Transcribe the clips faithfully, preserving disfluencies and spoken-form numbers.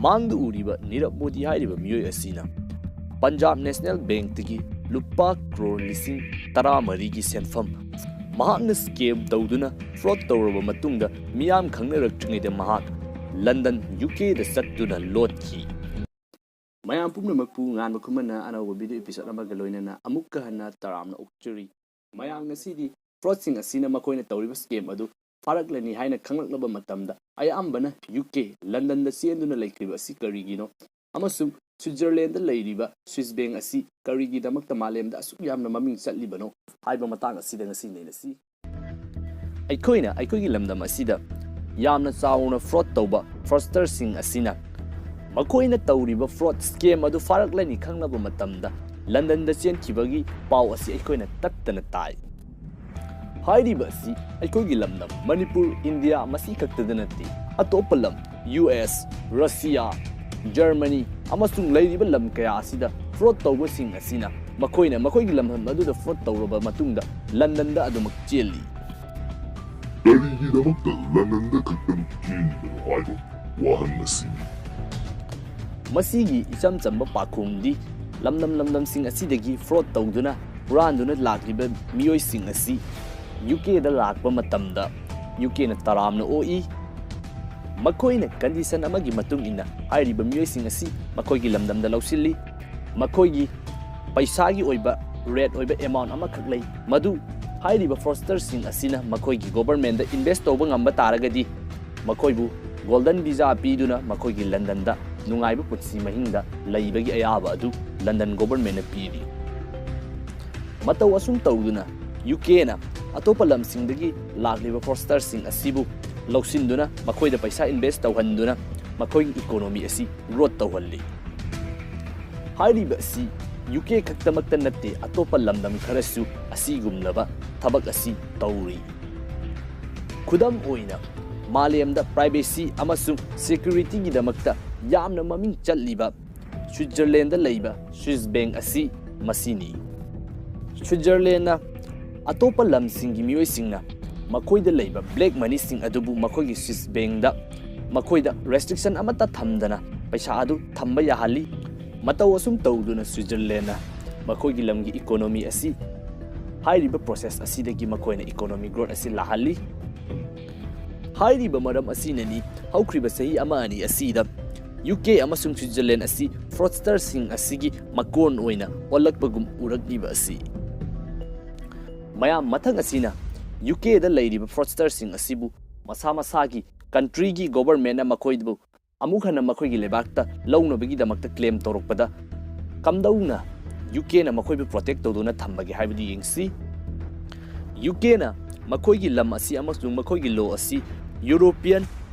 ꯃꯥꯡꯗ ꯎꯔꯤꯕ ꯅꯤꯔꯕ ꯃꯣꯗꯤ ꯍꯥꯏꯔꯤꯕ ꯃꯤꯑꯣꯏ ꯑꯁꯤꯅ ꯄꯟꯖꯥꯕ ꯅꯦꯁꯅꯦꯜ ꯕꯦꯡꯛꯇꯒꯤ ꯂꯨꯄꯥ ꯀ꯭ꯔꯣꯔ ꯂꯤꯁꯤꯡ ꯇꯔꯥꯃꯔꯤꯒꯤ ꯁꯦꯟꯐꯝ ꯃꯍꯥꯛꯅ ꯁ꯭ꯀꯦꯝ ꯇꯧꯗꯨꯅ ꯐ꯭ꯔꯣꯗ ꯇꯧꯔꯕ ꯃꯇꯨꯡꯗ ꯃꯤꯌꯥꯝ ꯈꯪꯅꯔꯛꯇ꯭ꯔꯤꯉꯩꯗ ꯃꯍꯥꯛ ꯂꯟꯗꯟ, ꯌꯨ ꯀꯦꯗ ꯆꯠꯇꯨꯅ ꯂꯣꯠꯈꯤ꯫ ꯃꯌꯥꯝ ꯄꯨꯝꯅꯃꯛꯄꯨ ꯉꯥꯟꯕ ꯈꯨꯃꯟꯅ ꯑꯅꯧꯕ ꯚꯤꯗꯤꯑꯣ ꯑꯦꯄꯤꯁꯣꯗ ꯑꯃꯒ ꯂꯣꯏꯅꯅ ꯑꯃꯨꯛꯀ ꯍꯟꯅ ꯇꯔꯥꯝꯅ ꯑꯣꯛꯆꯔꯤ꯫ ꯃꯌꯥꯝ ꯉꯁꯤꯗꯤ ꯐ꯭ꯔꯣꯗꯁꯤꯡ ꯑꯁꯤꯅ ꯃꯈꯣꯏꯅ ꯇꯧꯔꯤꯕ ꯁ꯭ꯀꯦꯝ ꯑꯗꯨ ꯐꯥꯔꯛꯂꯅꯤ ꯍꯥꯏꯅ ꯈꯪꯂꯛꯂꯕ ꯃꯇꯝꯗ ꯑꯌꯥꯝꯕꯅ ꯌꯨ ꯀꯦ, ꯂꯟꯗꯟꯗ ꯆꯦꯟꯗꯨꯅ ꯂꯩꯈ꯭ꯔꯤꯕ ꯑꯁꯤ ꯀꯔꯤꯒꯤꯅꯣ? ꯑꯃꯁꯨꯡ ꯁ꯭ꯋꯤꯠꯖꯔꯂꯦꯟꯗ ꯂꯩꯔꯤꯕ ꯁ꯭ꯋꯤꯁ ꯕꯦꯡꯛ ꯑꯁꯤ ꯀꯔꯤꯒꯤꯗꯃꯛꯇ ꯃꯥꯂꯦꯝꯗ ꯑꯁꯨꯛ ꯌꯥꯝꯅ ꯃꯃꯤꯡ ꯆꯠꯂꯤꯕꯅꯣ ꯍꯥꯏꯕ ꯃꯇꯥꯡ ꯑꯁꯤꯗ ꯉꯁꯤ ꯅꯩꯅꯁꯤ꯫ ꯑꯩꯈꯣꯏꯅ ꯑꯩꯈꯣꯏꯒꯤ ꯂꯝꯗꯝ ꯑꯁꯤꯗ ꯌꯥꯝꯅ ꯆꯥꯎꯅ ꯐ꯭ꯔꯣꯗ ꯇꯧꯕ ꯐ꯭ꯔꯣꯗꯁꯇꯔꯁꯤꯡ ꯑꯁꯤꯅ ꯃꯈꯣꯏꯅ ꯇꯧꯔꯤꯕ ꯐ꯭ꯔꯣꯗ ꯁ꯭ꯀꯦꯝ ꯑꯗꯨ ꯐꯥꯔꯛꯂꯅꯤ ꯈꯪꯂꯕ ꯃꯇꯝꯗ ꯂꯟꯗꯟꯗ ꯆꯦꯟꯈꯤꯕꯒꯤ ꯄꯥꯎ ꯑꯁꯤ ꯑꯩꯈꯣꯏꯅ ꯇꯠꯇꯅ ꯇꯥꯏ꯫ ꯍꯥꯏꯔꯤꯕ ꯑꯁꯤ ꯑꯩꯈꯣꯏꯒꯤ ꯂꯝꯗꯝ ꯃꯅꯤꯄꯨꯔ, ꯏꯟꯗꯤꯌꯥ ꯃꯁꯤ ꯈꯛꯇꯗ ꯅꯠꯇꯦ, ꯑꯇꯣꯞꯄ ꯂꯝ, ꯌꯨ ꯑꯦꯁ, ꯔꯁꯤꯌꯥ, ꯖꯔꯃꯅꯤ ꯑꯃꯁꯨꯡ ꯂꯩꯔꯤꯕ ꯂꯝ ꯀꯌꯥ ꯑꯁꯤꯗ ꯐ꯭ꯔꯣꯗ ꯇꯧꯕꯁꯤꯡ ꯑꯁꯤꯅ ꯃꯈꯣꯏꯅ ꯃꯈꯣꯏꯒꯤ ꯂꯝꯗꯝ ꯑꯗꯨꯗ ꯐ꯭ꯔꯣꯗ ꯇꯧꯔꯕ ꯃꯇꯨꯡꯗ ꯂꯟꯗꯟꯗ ꯑꯗꯨꯃꯛ ꯆꯦꯜꯂꯤ꯫ ꯀꯔꯤꯒꯤꯗꯃꯛꯇ ꯂꯟꯗꯟꯗ ꯈꯛꯇꯃꯛ ꯆꯦꯜꯂꯤꯕꯅꯣ ꯍꯥꯏꯕ ꯋꯥꯍꯪ ꯑꯁꯤꯅꯤ꯫ ꯃꯁꯤꯒꯤ ꯏꯆꯝ ꯆꯝꯕ ꯄꯥꯎꯈꯨꯝꯗꯤ ꯂꯝꯗꯝ ꯂꯝꯗꯝꯁꯤꯡ ꯑꯁꯤꯗꯒꯤ ꯐ꯭ꯔꯣꯗ ꯇꯧꯗꯨꯅ ꯍꯨꯔꯥꯟꯗꯨꯅ ꯂꯥꯛꯂꯤꯕ ꯃꯤꯑꯣꯏꯁꯤꯡ ꯑꯁꯤ ꯌꯨ ꯀꯦꯗ ꯂꯥꯛꯄ ꯃꯇꯝꯗ ꯌꯨ ꯀꯦꯅ ꯇꯔꯥꯝꯅ ꯑꯣꯛꯏ꯫ ꯃꯈꯣꯏꯅ ꯀꯟꯗꯤꯁꯟ ꯑꯃꯒꯤ ꯃꯇꯨꯡ ꯏꯟꯅ ꯍꯥꯏꯔꯤꯕ ꯃꯤꯑꯣꯏꯁꯤꯡ ꯑꯁꯤ ꯃꯈꯣꯏꯒꯤ ꯂꯝꯗꯝꯗ ꯂꯧꯁꯤꯜꯂꯤ꯫ ꯃꯈꯣꯏꯒꯤ ꯄꯩꯁꯥꯒꯤ ꯑꯣꯏꯕ ꯔꯦꯠ ꯑꯣꯏꯕ ꯑꯦꯃꯥꯎꯟ ꯑꯃꯈꯛ ꯂꯩ, ꯃꯗꯨ ꯍꯥꯏꯔꯤꯕ ꯐ꯭ꯔꯣꯗꯁꯇꯔꯁꯤꯡ ꯑꯁꯤꯅ ꯃꯈꯣꯏꯒꯤ ꯒꯣꯕꯔꯃꯦꯟꯗ ꯏꯟꯚꯦꯁ ꯇꯧꯕ ꯉꯝꯕ ꯇꯥꯔꯒꯗꯤ ꯃꯈꯣꯏꯕꯨ ꯒꯣꯜꯗꯟ ꯚꯤꯖꯥ ꯄꯤꯗꯨꯅ ꯃꯈꯣꯏꯒꯤ ꯂꯟꯗꯟꯗ ꯅꯨꯡꯉꯥꯏꯕ ꯄꯨꯟꯁꯤ ꯃꯍꯤꯡꯗ ꯂꯩꯕꯒꯤ ꯑꯌꯥꯕ ꯑꯗꯨ ꯂꯟꯗꯟ ꯒꯣꯕꯔꯃꯦꯟꯅ ꯄꯤꯔꯤ꯫ ꯃꯇꯧ ꯑꯁꯨꯝ ꯇꯧꯗꯨꯅ ꯌꯨ ꯀꯦꯅ ꯑꯇꯣꯞꯄ ꯂꯝꯁꯤꯡꯗꯒꯤ ꯂꯥꯛꯂꯤꯕ ꯐ꯭ꯔꯣꯗꯁꯇꯔꯁꯤꯡ ꯑꯁꯤꯕꯨ ꯂꯧꯁꯤꯟꯗꯨꯅ ꯃꯈꯣꯏꯗ ꯄꯩꯁꯥ ꯏꯟꯚꯦꯁ ꯇꯧꯍꯟꯗꯨꯅ ꯃꯈꯣꯏꯒꯤ ꯏꯀꯣꯅꯣꯃꯤ ꯑꯁꯤ ꯒ꯭ꯔꯣꯠ ꯇꯧꯍꯜꯂꯤ꯫ ꯍꯥꯏꯔꯤꯕ ꯑꯁꯤ ꯌꯨ ꯀꯦ ꯈꯛꯇꯃꯛꯇ ꯅꯠꯇꯦ, ꯑꯇꯣꯞꯄ ꯂꯝꯗꯝ ꯈꯔꯁꯨ ꯑꯁꯤꯒꯨꯝꯂꯕ ꯊꯕꯛ ꯑꯁꯤ ꯇꯧꯔꯤ꯫ ꯈꯨꯗꯝ ꯑꯣꯏꯅ, ꯃꯥꯂꯦꯝꯗ ꯄ꯭ꯔꯥꯏꯚꯦꯁꯤ ꯑꯃꯁꯨꯡ ꯁꯦꯀ꯭ꯌꯨꯔꯤꯇꯤꯒꯤꯗꯃꯛꯇ ꯌꯥꯝꯅ ꯃꯃꯤꯡ ꯆꯠꯂꯤꯕ ꯁ꯭ꯋꯤꯠꯖꯔꯂꯦꯟꯗ ꯂꯩꯕ ꯁ꯭ꯋꯤꯁ ꯕꯦꯡꯛ ꯑꯁꯤ ꯃꯁꯤꯅꯤ꯫ ꯁ꯭ꯋꯤꯠꯖꯔꯂꯦꯟꯅ ꯑꯇꯣꯞꯄ ꯂꯝꯁꯤꯡꯒꯤ ꯃꯤꯑꯣꯏꯁꯤꯡꯅ ꯃꯈꯣꯏꯗ ꯂꯩꯕ ꯕ꯭ꯂꯦꯛ ꯃꯅꯤꯁꯤꯡ ꯑꯗꯨꯕꯨ ꯃꯈꯣꯏꯒꯤ ꯁ꯭ꯋꯤꯁ ꯕꯦꯡꯛꯗ ꯃꯈꯣꯏꯗ ꯔꯦꯁꯇ꯭ꯔꯤꯛꯁꯟ ꯑꯃꯠꯇ ꯊꯝꯗꯅ ꯄꯩꯁꯥ ꯑꯗꯨ ꯊꯝꯕ ꯌꯥꯍꯜꯂꯤ꯫ ꯃꯇꯧ ꯑꯁꯨꯝ ꯇꯧꯗꯨꯅ ꯁ꯭ꯋꯤꯖꯔꯂꯦꯟꯅ ꯃꯈꯣꯏꯒꯤ ꯂꯝꯒꯤ ꯏꯀꯣꯅꯣꯃꯤ ꯑꯁꯤ ꯍꯥꯏꯔꯤꯕ ꯄ꯭ꯔꯣꯁꯦꯁ ꯑꯁꯤꯗꯒꯤ ꯃꯈꯣꯏꯅ ꯏꯀꯣꯅꯣꯃꯤ ꯒ꯭ꯔꯣꯠ ꯑꯁꯤ ꯂꯥꯛꯍꯜꯂꯤ꯫ ꯍꯥꯏꯔꯤꯕ ꯃꯔꯝ ꯑꯁꯤꯅꯅꯤ ꯍꯧꯈ꯭ꯔꯤꯕ ꯆꯍꯤ ꯑꯃ ꯑꯅꯤ ꯑꯁꯤꯗ ꯌꯨ ꯀꯦ ꯑꯃꯁꯨꯡ ꯁ꯭ꯋꯤꯖꯔꯂꯦꯟ ꯑꯁꯤ ꯐ꯭ꯔꯣꯗꯁꯇꯔꯁꯤꯡ ꯑꯁꯤꯒꯤ ꯃꯀꯣꯟ ꯑꯣꯏꯅ ꯑꯣꯜꯂꯛꯄꯒꯨꯝ ꯎꯔꯛꯂꯤꯕ ꯑꯁꯤ꯫ ꯃꯌꯥꯝ, ꯃꯊꯪ ꯑꯁꯤꯅ ꯌꯨ ꯀꯦꯗ ꯂꯩꯔꯤꯕ ꯐ꯭ꯔꯣꯗꯁꯇꯔꯁꯤꯡ ꯑꯁꯤꯕꯨ ꯃꯁꯥ ꯃꯁꯥꯒꯤ ꯀꯟꯇ꯭ꯔꯤꯒꯤ ꯒꯣꯕꯔꯃꯦꯟꯅ ꯃꯈꯣꯏꯕꯨ ꯑꯃꯨꯛ ꯍꯟꯅ ꯃꯈꯣꯏꯒꯤ ꯂꯩꯕꯥꯛꯇ ꯂꯧꯅꯕꯒꯤꯗꯃꯛꯇ ꯀ꯭ꯂꯦꯝ ꯇꯧꯔꯛꯄꯗ ꯀꯝꯗꯧꯅ ꯌꯨ ꯀꯦꯅ ꯃꯈꯣꯏꯕꯨ ꯄ꯭ꯔꯣꯇꯦꯛ ꯇꯧꯗꯨꯅ ꯊꯝꯕꯒꯦ ꯍꯥꯏꯕꯗꯨ ꯌꯦꯡꯁꯤ꯫ ꯌꯨ ꯀꯦꯅ ꯃꯈꯣꯏꯒꯤ ꯂꯝ ꯑꯁꯤ ꯑꯃꯁꯨꯡ ꯃꯈꯣꯏꯒꯤ ꯂꯣ ꯑꯁꯤ European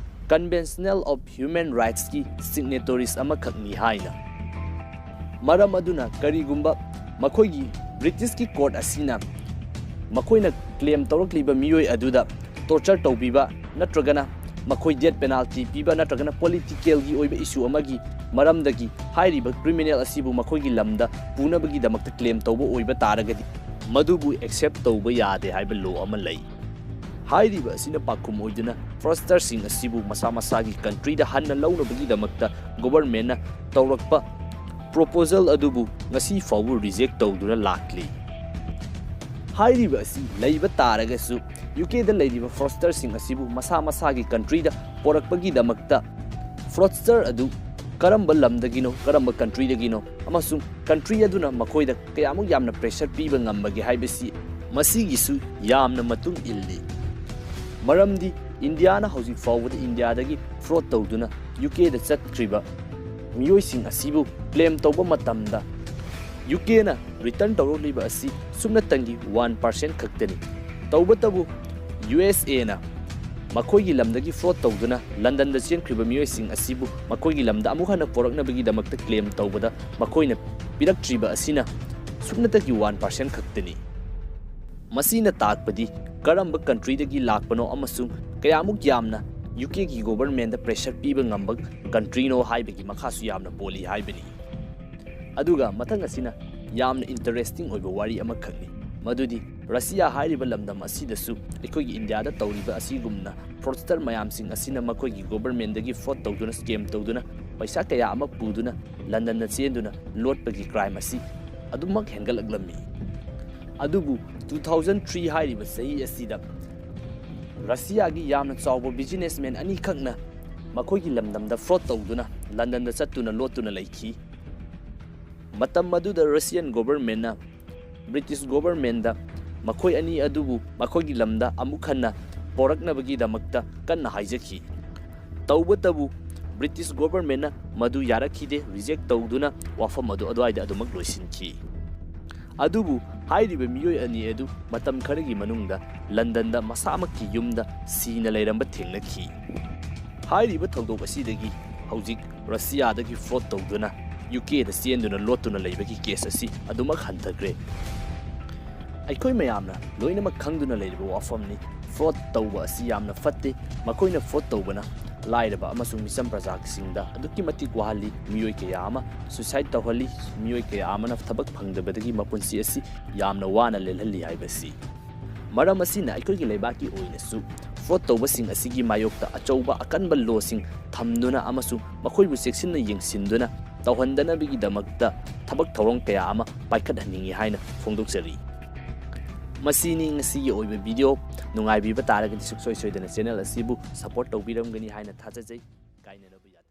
Conventional of Human Rightsꯀꯤ ꯁꯤꯒꯅꯦꯇꯣꯔꯤꯁ ꯑꯃꯈꯛꯅꯤ ꯍꯥꯏꯅ꯫ ꯃꯔꯝ ꯑꯗꯨꯅ ꯀꯔꯤꯒꯨꯝꯕ ꯃꯈꯣꯏꯒꯤ ꯕ꯭ꯔꯤꯇꯤꯁꯀꯤ ꯀꯣꯔꯠ ꯑꯁꯤꯅ ꯃꯈꯣꯏꯅ ꯀ꯭ꯂꯦꯝ ꯇꯧꯔꯛꯂꯤꯕ ꯃꯤꯑꯣꯏ ꯑꯗꯨꯗ ꯇꯣꯔꯆꯔ ꯇꯧꯕꯤꯕ ꯅꯠꯇ꯭ꯔꯒꯅ ꯃꯈꯣꯏ ꯗꯦꯠ ꯄꯦꯅꯥꯜꯇꯤ ꯄꯤꯕ ꯅꯠꯇ꯭ꯔꯒꯅ ꯄꯣꯂꯤꯇꯤꯀꯦꯜꯒꯤ ꯑꯣꯏꯕ ꯏꯁꯨ ꯑꯃꯒꯤ ꯃꯔꯝꯗꯒꯤ ꯍꯥꯏꯔꯤꯕ ꯀ꯭ꯔꯤꯃꯤꯅꯦꯜ ꯑꯁꯤꯕꯨ ꯃꯈꯣꯏꯒꯤ ꯂꯝꯗ ꯄꯨꯅꯕꯒꯤꯗꯃꯛꯇ ꯀ꯭ꯂꯦꯝ ꯇꯧꯕ ꯑꯣꯏꯕ ꯇꯥꯔꯒꯗꯤ ꯃꯗꯨꯕꯨ ꯑꯦꯛꯁꯦꯞ ꯇꯧꯕ ꯌꯥꯗꯦ ꯍꯥꯏꯕ ꯂꯣ ꯑꯃ ꯂꯩ꯫ ꯍꯥꯏꯔꯤꯕ ꯑꯁꯤꯅ ꯄꯥꯎꯈꯨꯝ ꯑꯣꯏꯗꯨꯅ ꯐ꯭ꯔꯣꯗꯁꯇꯔꯁꯤꯡ ꯑꯁꯤꯕꯨ ꯃꯁꯥ ꯃꯁꯥꯒꯤ ꯀꯟꯇ꯭ꯔꯤꯗ ꯍꯟꯅ ꯂꯧꯅꯕꯒꯤꯗꯃꯛꯇ ꯒꯣꯕꯔꯃꯦꯟꯅ ꯇꯧꯔꯛꯄ ꯄ꯭ꯔꯣꯄꯣꯖꯦꯜ ꯑꯗꯨꯕꯨ ꯉꯁꯤ ꯐꯥꯎꯕ ꯔꯤꯖꯦꯛ ꯇꯧꯗꯨꯅ ꯂꯥꯛꯂꯤ꯫ ꯍꯥꯏꯔꯤꯕ ꯑꯁꯤ ꯂꯩꯕ ꯇꯥꯔꯒꯁꯨ ꯌꯨ ꯀꯦꯗ ꯂꯩꯔꯤꯕ ꯐ꯭ꯔꯣꯗꯁꯇꯔꯁꯤꯡ ꯑꯁꯤꯕꯨ ꯃꯁꯥ ꯃꯁꯥꯒꯤ ꯀꯟꯇ꯭ꯔꯤꯗ ꯄꯣꯔꯛꯄꯒꯤꯗꯃꯛꯇ ꯐ꯭ꯔꯣꯗꯁꯇꯔ ꯑꯗꯨ ꯀꯔꯝꯕ ꯂꯝꯗꯒꯤꯅꯣ, ꯀꯔꯝꯕ ꯀꯟꯇ꯭ꯔꯤꯗꯒꯤꯅꯣ ꯑꯃꯁꯨꯡ ꯀꯟꯇ꯭ꯔꯤ ꯑꯗꯨꯅ ꯃꯈꯣꯏꯗ ꯀꯌꯥꯃꯨꯛ ꯌꯥꯝꯅ ꯄ꯭ꯔꯦꯁꯔ ꯄꯤꯕ ꯉꯝꯕꯒꯦ ꯍꯥꯏꯕꯁꯤ ꯃꯁꯤꯒꯤꯁꯨ ꯌꯥꯝꯅ ꯃꯇꯨꯡ ꯏꯜꯂꯤ꯫ ꯃꯔꯝꯗꯤ ꯏꯟꯗꯤꯌꯥꯅ ꯍꯧꯖꯤꯛ ꯐꯥꯎꯕꯗ ꯏꯟꯗꯤꯌꯥꯗꯒꯤ ꯐ꯭ꯔꯣꯗ ꯇꯧꯗꯨꯅ ꯌꯨ ꯀꯦꯗ ꯆꯠꯈ꯭ꯔꯤꯕ ꯃꯤꯑꯣꯏꯁꯤꯡ ꯑꯁꯤꯕꯨ ꯀ꯭ꯂꯦꯝ ꯇꯧꯕ ꯃꯇꯝꯗ ꯌꯨ ꯀꯦꯅ ꯔꯤꯇꯔꯟ ꯇꯧꯔꯛꯂꯤꯕ ꯑꯁꯤ ꯁꯨꯞꯅꯇꯪꯒꯤ ꯋꯥꯟ ꯄꯥꯔꯁꯦꯟ ꯈꯛꯇꯅꯤ꯫ ꯇꯧꯕꯇꯕꯨ ꯌꯨ ꯑꯦꯁ ꯑꯦꯅ ꯃꯈꯣꯏꯒꯤ ꯂꯝꯗꯒꯤ ꯐ꯭ꯔꯣꯗ ꯇꯧꯗꯨꯅ ꯂꯟꯗꯟꯗ ꯆꯦꯟꯈ꯭ꯔꯤꯕ ꯃꯤꯑꯣꯏꯁꯤꯡ ꯑꯁꯤꯕꯨ ꯃꯈꯣꯏꯒꯤ ꯂꯝꯗ ꯑꯃꯨꯛ ꯍꯟꯅ ꯄꯨꯔꯛꯅꯕꯒꯤꯗꯃꯛꯇ ꯀ꯭ꯂꯦꯝ ꯇꯧꯕꯗ ꯃꯈꯣꯏꯅ ꯄꯤꯔꯛꯇ꯭ꯔꯤꯕ ꯑꯁꯤꯅ ꯁꯨꯞꯅꯇꯒꯤ ꯋꯥꯟ ꯄꯥꯔꯁꯦꯟ ꯈꯛꯇꯅꯤ꯫ ꯃꯁꯤꯅ ꯇꯥꯛꯄꯗꯤ ꯀꯔꯝꯕ ꯀꯟꯇ꯭ꯔꯤꯗꯒꯤ ꯂꯥꯛꯄꯅꯣ ꯑꯃꯁꯨꯡ ꯀꯌꯥꯃꯨꯛ ꯌꯥꯝꯅ ꯌꯨ ꯀꯦꯒꯤ ꯒꯣꯕꯔꯃꯦꯟꯗ ꯄ꯭ꯔꯦꯁꯔ ꯄꯤꯕ ꯉꯝꯕ ꯀꯟꯇ꯭ꯔꯤꯅꯣ ꯍꯥꯏꯕꯒꯤ ꯃꯈꯥꯁꯨ ꯌꯥꯝꯅ ꯄꯣꯜꯂꯤ ꯍꯥꯏꯕꯅꯤ꯫ ꯑꯗꯨꯒ ꯃꯊꯪ ꯑꯁꯤꯅ ꯌꯥꯝꯅ ꯏꯟꯇꯔꯦꯁꯇꯤꯡ ꯑꯣꯏꯕ ꯋꯥꯔꯤ ꯑꯃꯈꯛꯅꯤ, ꯃꯗꯨꯗꯤ ꯔꯁꯤꯌꯥ ꯍꯥꯏꯔꯤꯕ ꯂꯝꯗꯝ ꯑꯁꯤꯗꯁꯨ ꯑꯩꯈꯣꯏꯒꯤ ꯏꯟꯗꯤꯌꯥꯗ ꯇꯧꯔꯤꯕ ꯑꯁꯤꯒꯨꯝꯅ ꯐ꯭ꯔꯣꯗꯁꯇꯔ ꯃꯌꯥꯝꯁꯤꯡ ꯑꯁꯤꯅ ꯃꯈꯣꯏꯒꯤ ꯒꯣꯕꯔꯃꯦꯟꯗꯒꯤ ꯐ꯭ꯔꯣꯗ ꯇꯧꯗꯨꯅ, ꯁ꯭ꯀꯦꯝ ꯇꯧꯗꯨꯅ ꯄꯩꯁꯥ ꯀꯌꯥ ꯑꯃ ꯄꯨꯗꯨꯅ ꯂꯟꯗꯟꯗ ꯆꯦꯟꯗꯨꯅ ꯂꯣꯠꯄꯒꯤ ꯀ꯭ꯔꯥꯏꯝ ꯑꯁꯤ ꯑꯗꯨꯃꯛ ꯍꯦꯟꯒꯠꯂꯛꯂꯝꯃꯤ꯫ ꯑꯗꯨꯕꯨ ꯇꯨ ꯊꯥꯎꯖꯟ ꯊ꯭ꯔꯤ ꯍꯥꯏꯔꯤꯕ ꯆꯍꯤ ꯑꯁꯤꯗ ꯔꯁꯤꯌꯥꯒꯤ ꯌꯥꯝꯅ ꯆꯥꯎꯕ ꯕꯤꯖꯤꯅꯦꯁꯃꯦꯟ ꯑꯅꯤꯈꯛꯅ ꯃꯈꯣꯏꯒꯤ ꯂꯝꯗꯝꯗ ꯐ꯭ꯔꯣꯗ ꯇꯧꯗꯨꯅ ꯂꯟꯗꯟꯗ ꯆꯠꯇꯨꯅ ꯂꯣꯠꯇꯨꯅ ꯂꯩꯈꯤ꯫ ꯃꯇꯝ ꯑꯗꯨꯗ ꯔꯁꯤꯌꯟ ꯒꯣꯚꯔꯟꯃꯦꯟꯠꯅ ꯕ꯭ꯔꯤꯇꯤꯁ ꯒꯣꯚꯔꯟꯃꯦꯟꯠꯗ ꯃꯈꯣꯏ ꯑꯅꯤ ꯑꯗꯨꯕꯨ ꯃꯈꯣꯏꯒꯤ ꯂꯝꯗ ꯑꯃꯨꯛ ꯍꯟꯅ ꯄꯣꯔꯛꯅꯕꯒꯤꯗꯃꯛꯇ ꯀꯟꯅ ꯍꯥꯏꯖꯈꯤ꯫ ꯇꯧꯕꯇꯕꯨ ꯕ꯭ꯔꯤꯇꯤꯁ ꯒꯣꯚꯔꯟꯃꯦꯟꯠꯅ ꯃꯗꯨ ꯌꯥꯔꯛꯈꯤꯗꯦ, ꯔꯤꯖꯦꯛ ꯇꯧꯗꯨꯅ ꯋꯥꯐꯝ ꯑꯗꯨ ꯑꯗꯨꯋꯥꯏꯗ ꯑꯗꯨꯃꯛ ꯂꯣꯏꯁꯤꯟꯈꯤ꯫ ꯑꯗꯨꯕꯨ ꯍꯥꯏꯔꯤꯕ ꯃꯤꯑꯣꯏ ꯑꯅꯤ ꯑꯗꯨ ꯃꯇꯝ ꯈꯔꯒꯤ ꯃꯅꯨꯡꯗ ꯂꯟꯗꯟꯗ ꯃꯁꯥꯃꯛꯀꯤ ꯌꯨꯝꯗ ꯁꯤꯅ ꯂꯩꯔꯝꯕ ꯊꯦꯡꯅꯈꯤ꯫ ꯍꯥꯏꯔꯤꯕ ꯊꯧꯗꯣꯛ ꯑꯁꯤꯗꯒꯤ ꯍꯧꯖꯤꯛ ꯔꯁꯤꯌꯥꯗꯒꯤ ꯐ꯭ꯔꯣꯗ ꯇꯧꯗꯨꯅ ꯌꯨ ꯀꯦꯗ ꯆꯦꯟꯗꯨꯅ ꯂꯣꯠꯇꯨꯅ ꯂꯩꯕꯒꯤ ꯀꯦꯁ ꯑꯁꯤ ꯑꯗꯨꯃꯛ ꯍꯟꯊꯈ꯭ꯔꯦ꯫ ꯑꯩꯈꯣꯏ ꯃꯌꯥꯝꯅ ꯂꯣꯏꯅꯃꯛ ꯈꯪꯗꯨꯅ ꯂꯩꯔꯤꯕ ꯋꯥꯐꯝꯅꯤ, ꯐ꯭ꯔꯣꯗ ꯇꯧꯕ ꯑꯁꯤ ꯌꯥꯝꯅ ꯐꯠꯇꯦ꯫ ꯃꯈꯣꯏꯅ ꯐ꯭ꯔꯣꯗ ꯇꯧꯕꯅ ꯂꯥꯏꯔꯕ ꯑꯃꯁꯨꯡ ꯃꯤꯆꯝ ꯄ꯭ꯔꯖꯥꯁꯤꯡꯗ ꯑꯗꯨꯛꯀꯤ ꯃꯇꯤꯛ ꯋꯥꯍꯜꯂꯤ, ꯃꯤꯑꯣꯏ ꯀꯌꯥ ꯑꯃ ꯁꯨꯏꯁꯥꯏꯗ ꯇꯧꯍꯜꯂꯤ, ꯃꯤꯑꯣꯏ ꯀꯌꯥ ꯑꯃꯅ ꯊꯕꯛ ꯐꯪꯗꯕꯗꯒꯤ ꯃꯄꯨꯟꯁꯤ ꯑꯁꯤ ꯌꯥꯝꯅ ꯋꯥꯅ ꯂꯦꯜꯍꯜꯂꯤ ꯍꯥꯏꯕꯁꯤ꯫ ꯃꯔꯝ ꯑꯁꯤꯅ ꯑꯩꯈꯣꯏꯒꯤ ꯂꯩꯕꯥꯛꯀꯤ ꯑꯣꯏꯅꯁꯨ ꯐ꯭ꯔꯣꯗ ꯇꯧꯕꯁꯤꯡ ꯑꯁꯤꯒꯤ ꯃꯥꯌꯣꯛꯇ ꯑꯆꯧꯕ ꯑꯀꯟꯕ ꯂꯣꯁꯤꯡ ꯊꯝꯗꯨꯅ ꯑꯃꯁꯨꯡ ꯃꯈꯣꯏꯕꯨ ꯆꯦꯛꯁꯤꯟꯅ ꯌꯦꯡꯁꯤꯟꯗꯨꯅ ꯇꯧꯍꯟꯗꯅꯕꯒꯤꯗꯃꯛꯇ ꯊꯕꯛ ꯊꯧꯔꯝ ꯀꯌꯥ ꯑꯃ ꯄꯥꯏꯈꯠꯍꯟꯅꯤꯡꯏ ꯍꯥꯏꯅ ꯐꯣꯡꯗꯣꯛꯆꯔꯤ꯫ ꯃꯁꯤꯅꯤ ꯉꯁꯤꯒꯤ ꯑꯣꯏꯕ ꯚꯤꯗꯤꯑꯣ꯫ ꯅꯨꯡꯉꯥꯏꯕꯤꯕ ꯇꯥꯔꯒꯗꯤ ꯁꯨꯡꯁꯣꯏ ꯁꯣꯏꯗꯅ ꯆꯦꯅꯦꯜ ꯑꯁꯤꯕꯨ ꯁꯞꯄꯣꯔꯠ ꯇꯧꯕꯤꯔꯝꯒꯅꯤ ꯍꯥꯏꯅ ꯊꯥꯖꯖꯩ꯫ ꯀꯥꯏꯅꯅꯕ ꯌꯥ-